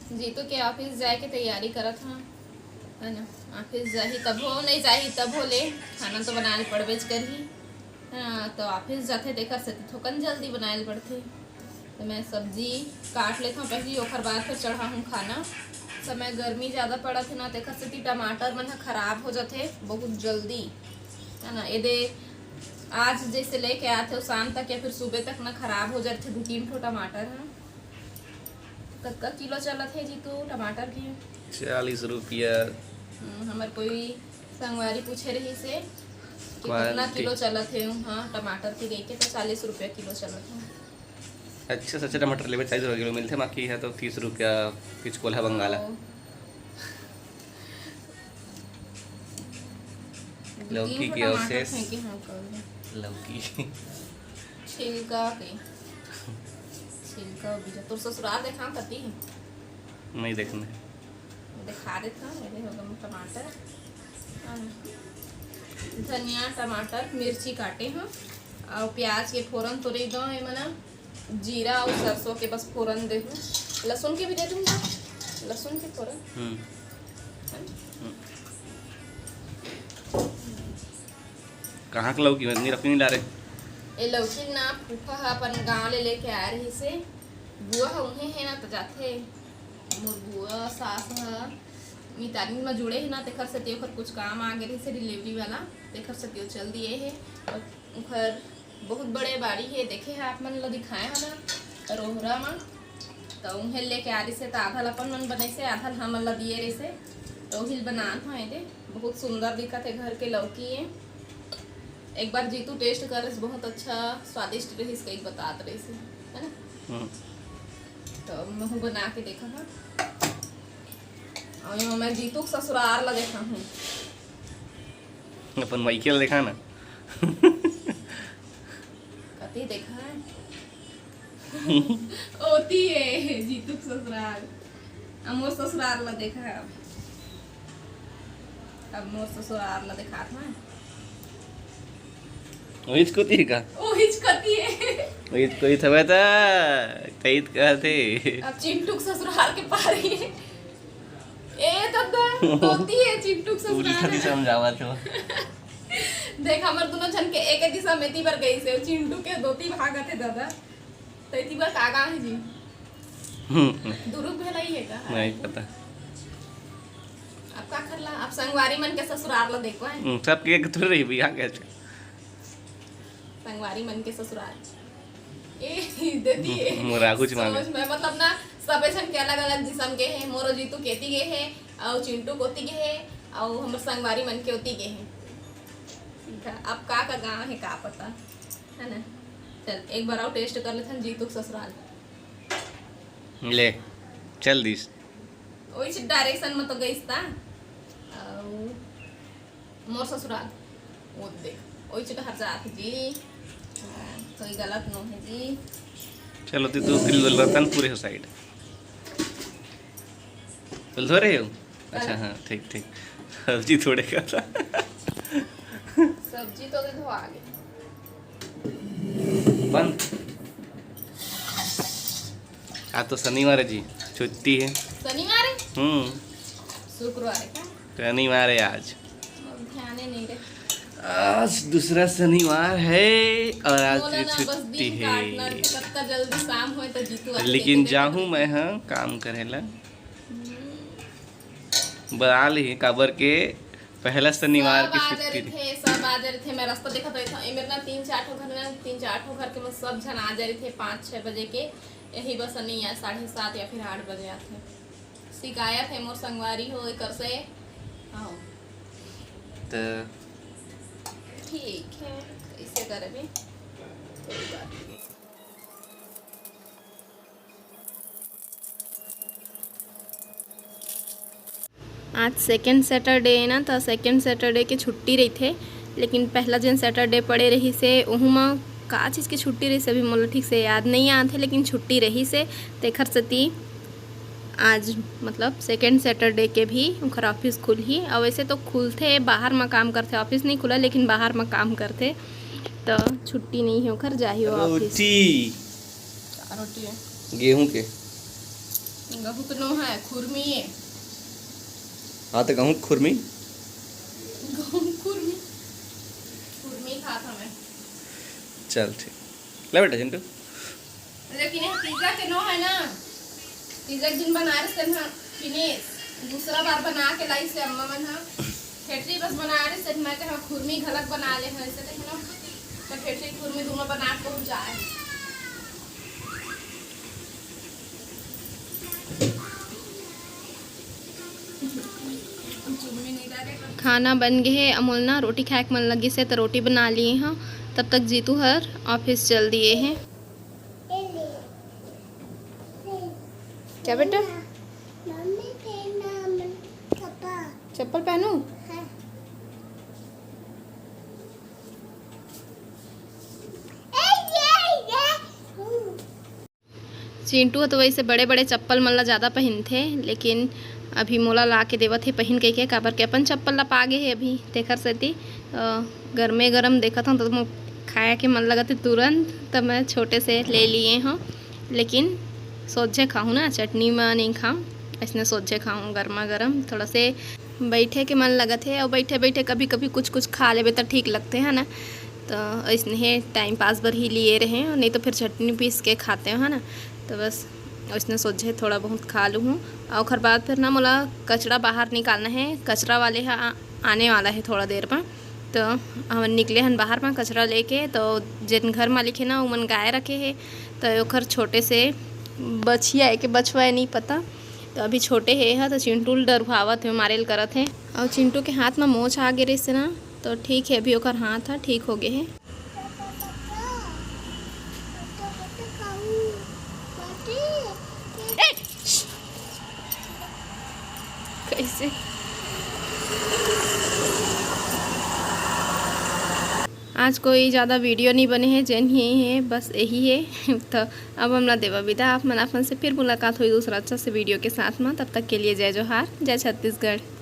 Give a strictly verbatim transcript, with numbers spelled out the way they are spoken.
जीतू के ऑफिस जाए के तैयारी करत हन, है ना? ऑफिस जाही तभो, नहीं जाही तभो ले खाना तो बनाए ल पड़बेच करही, है ना? तो ऑफिस जाथे तेकर सेती थोकन जल्दी बनाए ल पड़थे। तो मैं सब्जी काट लेथव पहली, ओकर बाद फिर चढ़ाहूँ खाना। समय गर्मी ज़्यादा पड़त हे ना, तेकर सेती टमाटर मन ह खराब हो जाथे बहुत जल्दी, है ना? एदे आज जैसे लेके आथे शाम तक या फिर सुबह तक ना खराब हो जाथे दू तीन ठो टमाटर ह। कतका किलो चलत हे जीतू टमाटर के? चालीस रुपया। हम्म, हमर कोई संगवारी पूछे रहिस हे कि कितना quality। किलो चलत हे? हाँ, टमाटर के लेके तो चालीस रुपया किलो चलत हे। अच्छा से अच्छा टमाटर लेबे चालीस रुपया किलो मिलथे, बाकी है तो तीस रुपया पिचकोला बंगाला। ओ। लौकी तीन ठो के टमाटर अवशेष। फेंके हन कल। लौकी। छिलका के। छिलका बीजा। तोर ससुराल देखा कती? नहीं देखने। दिखा देत हन, ये देखो टमाटर, धनिया, टमाटर, मिर्ची काटे हन और प्याज के फोरन तो दे दो, ये मना जीरा और सरसों के बस फोरन दे दूँ। लहसुन के भी दे दूँगा, लहसुन के फोरन। हम्म। है ना? हम्म। कहाँ के लौकी? नहीं, रखी नहीं ला रहे। ए लौकी ना फूफा ह अपन गांव ले लेके आए रहिस हे। बुआ ह उहें हे ना, तो जाथे। मोर बुआ सास ह मितानिन म जुड़े हे ना, तेखर सेती ओखर कुछ काम आ गे रहिस हे डिलीवरी वाला, तेखर सेती ओ चल दिए हे। और ओखर बहुत बड़े बाड़ी हे, देखे हे आप मन ल दिखाए हव ना रोहरा म, तो उहें लेके आ रहिस हे, तो आधा ल अपन मन बनाइस हे, आधा ल हमन ल दिए रहिस हे, तो उही ल बनात हव एदे। बहुत सुंदर दिखत हे घर के लौकी हे। एक बार जीतू टेस्ट करिस, बहुत अच्छा स्वादिष्ट रहिस, कई बतात रहिस हे, है ना? हम्म। तो महू बना के देखा था। और यहाँ मैं जीतू के ससुराल ला देखा हूँ। अपन मायके ला देखा ना। कति देखा है? ओती है जीतू के ससुराल। अब मोर ससुराल ला देखा है। अब मोर ससुराल ला देखात हूँ। ओहिच कोती है का? ओहिच कोती है। ओहिच कोती हवे त कहित कहत हे। अब चिंटू के ससुराल के पारी है। ए ददा, तोती है चिंटू के ससुराल। उल्टा दिशा में जावत हो। देख, हमर दोनों जन के एक दिशा में ती बर गई से, चिंटू के दोती भागत है दादा। तो इति बर का गाँव है जी? हम्म। दुरुग भेलाई है का? नहीं पता। अब का करला? अब संगवारी मन के ससुराल ला देखो है। हम्म, सबके एक थोड़ी रही भैया, कैसे? संगवारी मन के ससुराल। ए, देती है। मोर आगू च मांगे। समझ में, मतलब ना, सबे जन के अलग-अलग दिसम गे हे। मोरो जीतू केती गे हे, अउ चिंटू कोती गे हे, अउ हमर संगवारी मन के ओती गे हे। ठीक है, अब का का गाँव हे, का पता, है ना? चल, एक बार अउ टेस्ट कर लेथन जीतू के ससुराल। ले, चल दिस। ओइच डायरेक्शन में तो गइस ता। अउ मोर ससुराल, वो देख, ओइच डहर जात जी। हाँ, कोई गलत नो है जी। चलो, तू, तू दिल रतनपुर हो साइड। बोल धो रहे हो? अच्छा, हाँ। हाँ, ठीक, ठीक। सब्जी थोड़े का था। सब्जी तो धो आगे। बंद। आज तो शनिवार है जी, छुट्टी है। शनिवार है? हम्म। शुक्रवार है का? शनिवार है आज। अब ध्यान ही नहीं रहे। आज दूसरा शनिवार है और आज मोला की ना बस छुट्टी दिन है। काटना, तो कब का जल्दी शाम होए तो जीतू आके लेकिन देखे जाहूँ देखे। मैं, हाँ, काम करेला। हम्म। बना ली काबर के पहला शनिवार सब की आ जा छुट्टी रही। थे, सब आ जा रही थे। मैं रास्ता देखा था, ए मेरे ना तीन चार ठो घर ना, तीन चार ठो घर के मैं सब जन आ जा रही थे पाँच छः बजे के। यही बस नहीं आए, साढ़े सात या फिर आठ बजे आते। शिकायत है मोर संगवारी हो एकर से। हाँ। तो ठीक है, इसे करबे, कोई बात नहीं। आज सेकंड सैटरडे है ना, तो सेकंड सैटरडे के छुट्टी रहिथे, लेकिन पहला जेन सैटरडे पड़े रहिस हे, ओहू म का चीज़ के छुट्टी रहिस हे, अभी मोला ठीक से याद नहीं आत हे, लेकिन छुट्टी रहिस हे, तेखर सेती आज, मतलब, सेकंड सैटरडे के भी ओखर ऑफिस खुलही। अउ वैसे तो खुलथे, बाहर म काम करथे, ऑफिस नहीं खुला, लेकिन बाहर म काम करथे, तो छुट्टी नहीं है ओखर, जाही वो ऑफिस। रोटी। का रोटी है? गेहूं के। गहूं तो नो है, खुरमी है। हाँ, तो गहूं खुरमी। गहूं खुरमी। खुरमी खात हमें। चल ठीक। ले बेटा चिंटू। लेकिन ये पिज्जा के नो है ना, पिज्जा के दिन बना रहे थे ना, फिनिश। दूसरा बार बना के लाई से अम्मा मन हा। फेटरी बस बना रहे से, मैं कहा खुरमी घलक बना ले है, ऐसे देख लो। तो फेटरी खुरमी दोनों बना के पहुंचाए। खाना बन गे हे। अमोल ना रोटी खाए के मन लगिस हे, त रोटी बना लिए हव। तब तक जीतू हर ऑफिस चल दिए हे। क्या बेटा? मम्मी, पहनना मन चप्पल। चप्पल पहनू? हाँ। ए, ये, ये। हम्म। चिंटू ह तो वैसे बड़े-बड़े चप्पल मन ला ज़्यादा पहिनथे, लेकिन अभी मोला ला के देवत हे पहिन कहिके, काबर के अपन चप्पल ला पा गे हे अभी, तेखर सेती, अ, गरमे गरम देखत हन त मोर खाए के मन लगत हे तुरंत, त मैं छोटे से ले लिए हव, लेकिन सोझे खाहूँ ना, चटनी म नइ खाऊँ, अइसने सोझे खाहूँ गरमा गरम। थोड़ा से बैठे के मन लगत हे, अउ बैठे बैठे कभी कभी कुछ कुछ खा लेबे त ठीक लगथे, है ना। तो अइसने हे टाइम पास बर ही लिए रहे, नहीं तो फिर चटनी पीस के खाते हो, है ना। तो बस अइसने सोझे थोड़ा बहुत खा लूँ। और ओखर बाद फिर ना मोला कचरा बाहर निकालना है, कचरा वाले हा आ-, आने वाला है थोड़ा देर में। तो हमन निकले हन बाहर में कचरा लेके, तो जेन घर मालिक है ना, उमन गाय रखे है, तो ओखर छोटे से बछिया है कि बछवा है, नहीं पता। तो अभी छोटे हे हा, तो चिंटू ल डरुआवत हे, मारे ल करत हे। और चिंटू के हाथ में मोच आ गे रहिस ना, तो ठीक है, अभी ओकर हाथ ह ठीक हो गे हे। कैसे? आज कोई ज़्यादा वीडियो नहीं बने हे, जेन ही हे, बस यही हे। तो अब हमला देवा विदा, आप मन अपन से फिर मुलाकात होई दूसरा अच्छा से वीडियो के साथ में। तब तक के लिए जय जोहार, जय छत्तीसगढ़।